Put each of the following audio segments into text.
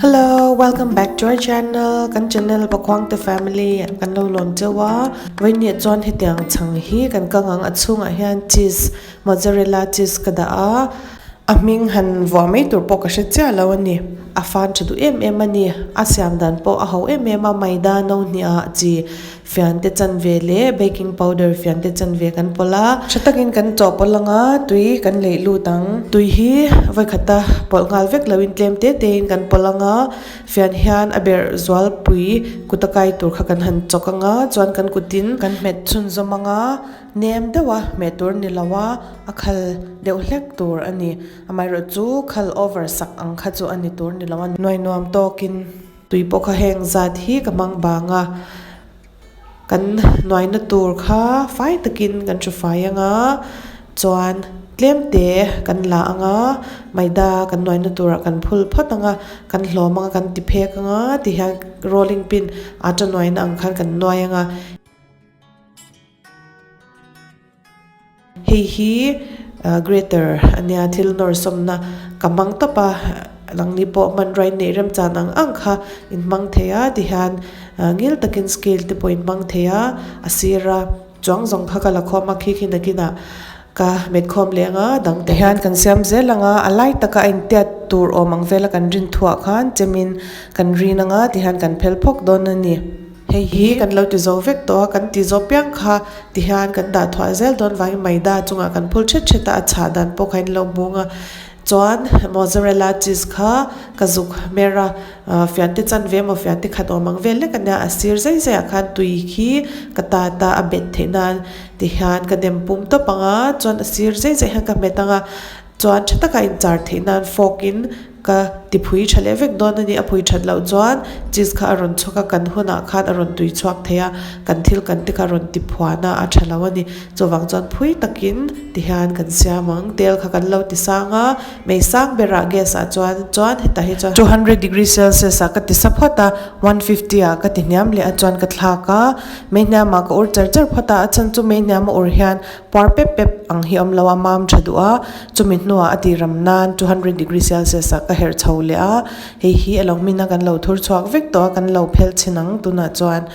Hello, welcome back to our channel. Kan channel Pakhuangte family kan lo lawm cheu a. Vawinia chuan hetiang chhang hi kan kang ang a chhungah hian cheese mozzarella cheese ka dah a. A hming han vuah mai tur pawh ka hre chiah lo a ni. A fan tha duh em em a ni. A siam dan pawh a ho em em a, maida no hniah chi fian te chanve leh baking powder fian te chanve kan pawlh a. Tha takin kan chawhpawlh ang a, tui kan leih lut ang. Tui hi vawikhata pawlh nghal vek loin tlem te tein kan pawlh ang a, fian hian a berh zualpui kut a kai tur kha kan han chawk ang a, chuan kan kutin kan hmet chhunzawm ang a. Nem deuh a hmeh tur ni lo a, a khal deuh hlek tur a ni. Amaherawh chu khal over sak ang kha chu a ni tur ni lo a, nuai nuam tawkin tui pawh kha heng zat hi ka hmang bang a, kan nuaina tur kha fai takin kan hru fai ang a, chuan tlem te kan la ang a, maida kan nuaina turah kan phul phawt ang a, kan hlawm ang a, kan ti phek ang a, tihian rolling pin atta nuaina ang khan kan nuai ang a. Hei hi grater a nia thil nawr sawmna ka hmang tawp a nangni pawh hmanrua in neih remchan ang ang kha in hmang thei a tihian ngil takin scale te pawh in hmang thei a a sira chuang zawng kha ka la khawm a khi khi nakinah ka met khawm leh anga dang te hian kan siam zel ang a a lai taka a intiat tur awm ang vela kan rin thuah khan chemin kan rin anga tihian kan phel phawk dawn a ni. Hei hi kan lo ti zo vek tawh a, kan ti zo piang kha ti hian kan dah thuah zel dawn vangin maida chungah kan phul thet thet a, a chhah dan pawh kha in lo hmung a. Chuan mozzarella cheese kha ka zuk hmer a, fiante chanve emaw fiante khat awm ang vel lek a nia, a sir zai zai ah khan tui khi ka tat a, a bet theih nan ti hian ka nem pum tawp ang a, chuan a sir zai zai hian ka hmet ang a, chuan tha taka inchar theih nan fork in Ka ti phui tha leh vek dawn a ni, a phui that loh chuan cheese kha a rawn chhuak a, kan hunah khan a rawn tui chhuak thei a, kan thil kan te kha a rawn ti phuan a, a tha lo a ni. Chuvang chuan phui takin ti hian kan siam ang, tel kha kan lo ti sang a, mei sang berah gas ah chuan chuan hetah hi chuan 200 degree celsius ah ka ti sa phawt a, 150 ah ka ti hniam leh a chuan ka thlak a, mei hniamah ka ur char char phawt a, a chhan chu mei hniam a ur hian Puar pep pep ang hi awm lo a, mam tha duh a, chumi hnuah a tihram nan 200 degree celsius ah ka herh chho leh a, hei hi a lo hmin a kan lo thur chhuak vek tawh a, kan lo phel chhin ang tunah chuan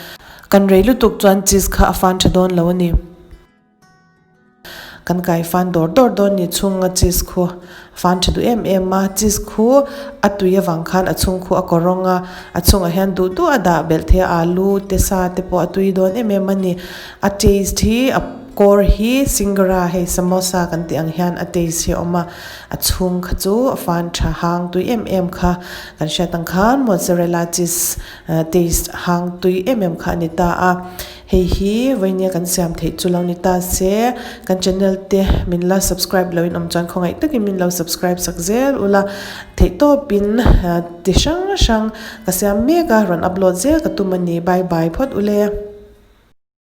kan rei lutuk chuan cheese kha a fan tha dawn lo a ni. Kan kai fan dawr dawr dawn ni chhunga cheese khu Fan tha duh em em a, cheese khu a tui avang khan a chhung khu a kawrawng a, a chhungah hian duh duh a dah belh thei a, alu te sa te pawh a tui dawn em em a ni. A taste hi a kawr hi singara hei samosa kan tih ang hian a taste hi a awm a, a chhung kha chu a fan tha hang tui em em kha kan hriat ang khan mozzarella cheese taste hang tui em em kha a ni ta a. Hei hi vawinia kan siam theih chu lo ni ta se, kan channel te min la subscribe loin awm chuan khawngaih takin min lo subscribe sak zel ula, theihtawpin ti hrang hrang ka siam mek a, rawn upload zel ka tum a ni, bye bye phawt ule.